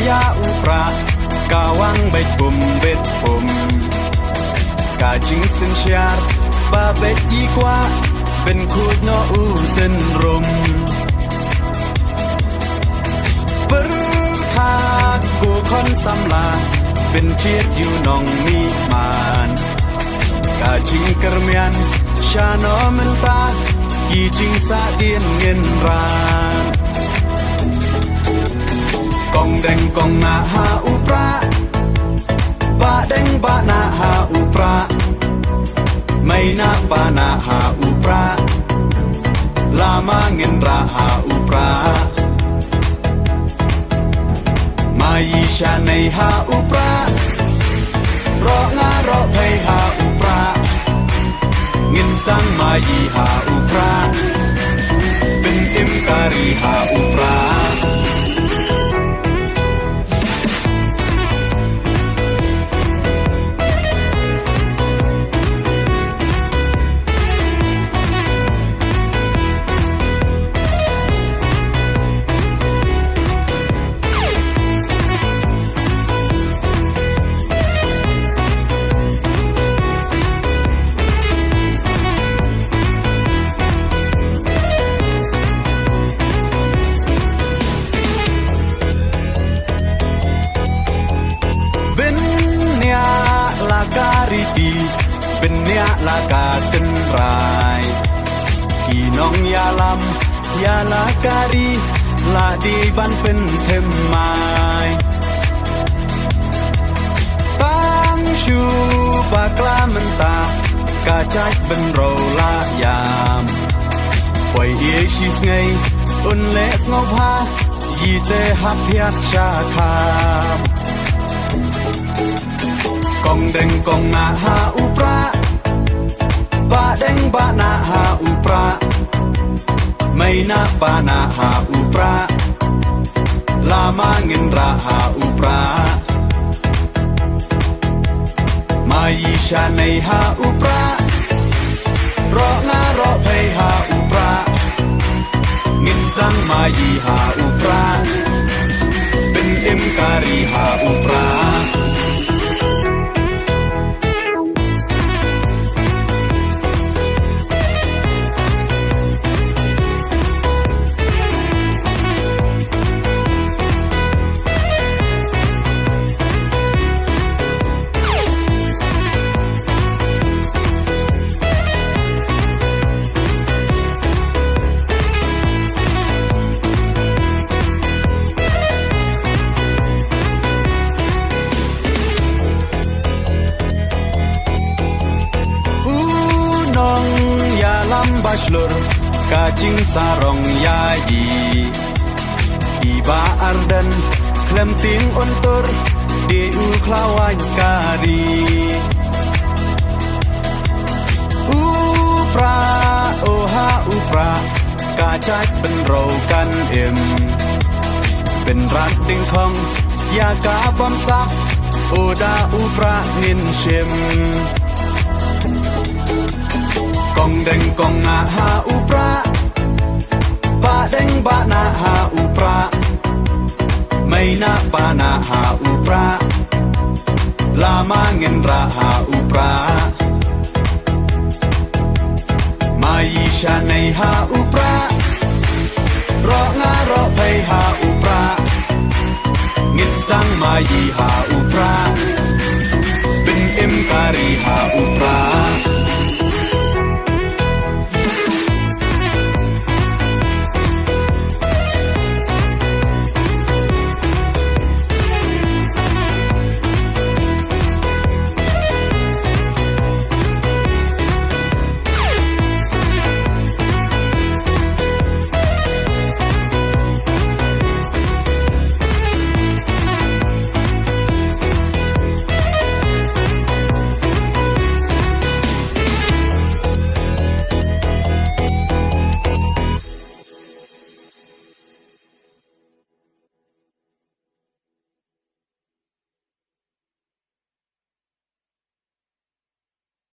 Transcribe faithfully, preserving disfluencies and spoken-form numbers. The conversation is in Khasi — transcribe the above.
ïa u Prah, ka wang beit pum beit pum. Ka jingsynshar ba beit i kwah, pynkhuid noh u synrum. Pyrkhat ko khon samla, pynjied ïa u nongmihman. Ka jingkyrmen shano mynta, ki jingsahdien ngin ran. Kong deng kong nah ha u Prah, bah deng bah nah ha u Prah, mei nah pa nah ha u Prah, lama ngin rah ha u Prah. Maï shanei ha u Prah, roh nga roh phei ha u Prah. Ngin sdang maï ha u Prah, pynim kari ha u Prah. Bniah la ka riti, bniah la ka tynrai. Ki nongïalam ïa la ka ri, la dei ban pynthymmai. Tang shu bakla mynta, ka jaitbynriew la ïam. Poi ïa shi sngi un leh sngewbha, ïa te hap thiat sha kham. Kong deng kong nah ha u Prah, bah deng bah nah ha u Prah, mei nah pa nah ha u Prah, lama ngin rah ha u Prah. Maï shanei ha u Prah, roh nga roh phei ha u Prah. Ngin sdang maï ha u Prah, pynim kari ha u Prah. U nongïalam ba shlur, ka jingsarong ïa i. I Bah Ardent khlem tieng un tur, dei u khlawaiñ ka ri. U Prah, oh ha u Prah, ka jaitbynriew kan im. Pynrad dyngkhong ïa ka bamsap, oh da u Prah ngin shim. Kong deng kong nah ha u Prah, bah deng bah nah ha u Prah, mei nah pa nah ha u Prah, lama ngin rah ha u Prah. Maï shanei ha u Prah, roh nga roh phei ha u Prah. Ngin sdang maï ha